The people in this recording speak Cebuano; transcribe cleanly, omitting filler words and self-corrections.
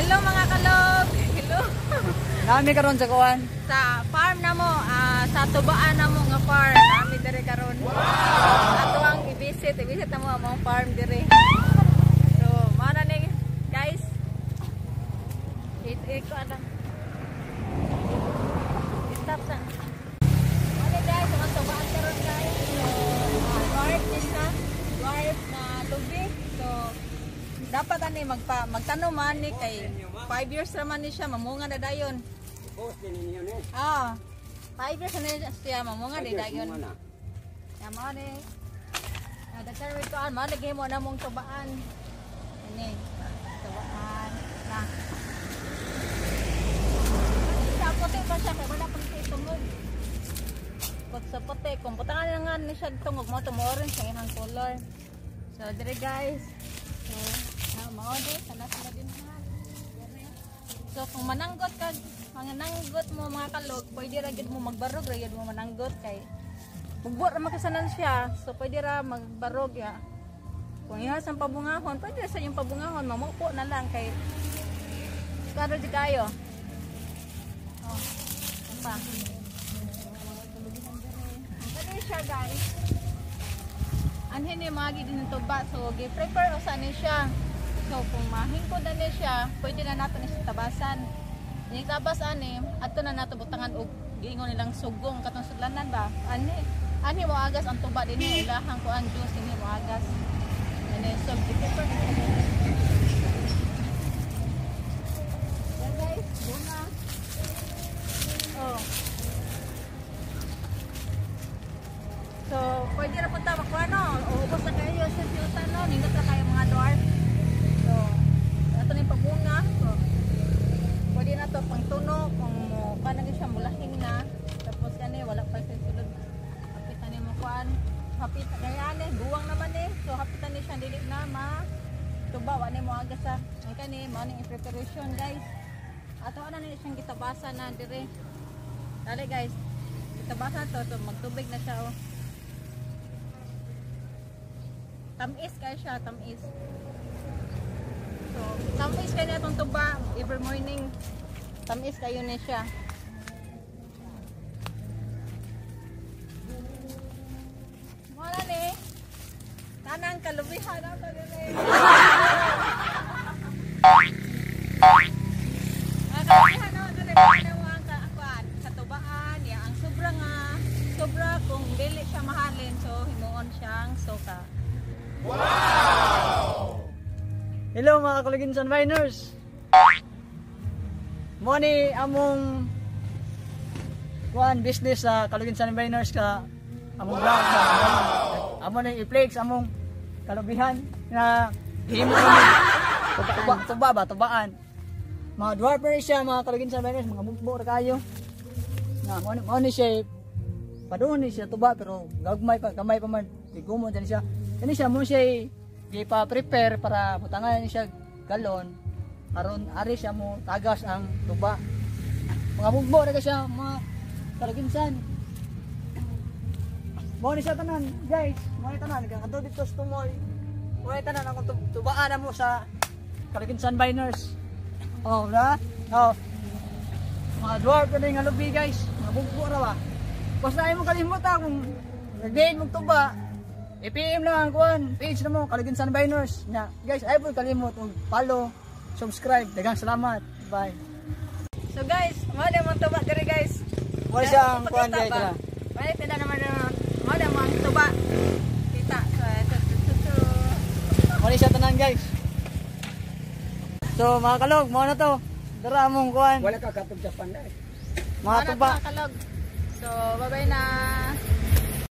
Hello mga kalog. Hello. Nami karon sa kuan. Sa farm namo, sa tubaan namo nga farm. Nami diri karon. Wow. Ato ang i-visit namo among farm diri. So, mao na ni guys. It ko lang. Stop sa. Ano guys, ang tubaan karon guys. So, dwarf ni siya. Dwarf na lubi. So, dapat ani magtanom man ni kay 5 years raman ni siya mamunga na dayon. Ah, 5 years na siya mamunga di dayon. Ya mao ni. Daghan mi tuan mao lagi mo namong tubaan. Ini tubaan na. Sa puti pa siya kay wala pa siya tungog. Kut sa puti kung butangan na nga ni siya tungog mo to orange ang iyang color. So dire guys. So mao di sana sila din ha. So kung mananggot ka, mananggot mo mga kalog, pwede ra gid mo magbarog, ra gid mo mananggot kay mugbo ra makasanan siya. So pwede ra magbarog ya. Kung iha sa pabungahon, pwede ra sa iyong pabungahon, mamupo na lang kay karo di kayo. Oh, pa. Kani siya guys. Anhin ni magi din tuba, so gi-prepare usa ni siya. So kung mahingkod na ni siya, pwede na nato ni siya tabasan. Ning tabas ani, adto na nato butangan og giingon nilang sugong katong sudlanan ba. Ani ani mo agas ang tuba dinhi, ilahang kuan juice dinhi mo agas. Ani so gi-prepare ni siya. Yan guys, bunga. Oh. So pwede ra punta makuano, ubos na kayo sa siyuta no, nindot ra kayo mga dwarf. So, ato ning pagbunga. So, pwede na to pangtuno kung mo kanang siya mulahing na. Tapos kani wala pa sa sulod. Hapitan ni mo kuan. Hapit kaya ani buwang naman eh. So hapitan ni siya dili na ma tuba wa ni mo agas sa. Ang kani mao ning preparation guys. Ato ana ni siyang gitabasa na dire. Dali guys. Gitabasa to, so magtubig na siya oh. Tamis kay siya, tamis. So, tamis kayo na itong tuba every morning. Tamis kayo na siya. Wala ni. Tanang kalubihan na ito dili. Ang kalubihan na ito dili. Ang kakuan, katubaan. Ya, ang sobra nga, sobra kung dili siya mahalin. So, himuon siyang soka. Wow! Hello mga Kaluginsan Miners. Mo ni among kuan business sa Kaluginsan Miners ka among vlog sa amo ni i-flex among kalubihan na gihimo tuba, tuba ba tubaan. Mga dwarf na siya mga Kaluginsan Miners, mga mugbo ra kayo. Na mo ni siya padun ni siya tuba pero gagmay pa gamay pa man tigumon din siya. Kani siya mo siya gipa-prepare para butangan ni siya galon aron ari siya mo tagas ang tuba. Mga mugbo ra siya mga Kaluginsan. Mo ni siya tanan guys, mo ni tanan kadto dito sa tumoy. Mo ni tanan akong tubaan na mo sa Kaluginsan Miners. Oh, na? Oh. Mga dwarf na nga lubi guys, mga mugbo ra ba. Basta ay mo kalimot kung nagdiin mong tuba. I-PM lang ang kuan, page na mo, Kaluginsan Miners. Na, guys, ay po kalimot og follow, subscribe. Daghang salamat. Bye. So guys, mao na mong tuba diri guys. Mao siya ang kuan guys. Mao na naman mao na mong tuba. Kita. So ito. Mao siya tanan guys. So mga kalog, mao na to. Dara among kuan. Wala ka katog Japan na. Mga tuba. Mga kalog. So bye-bye na.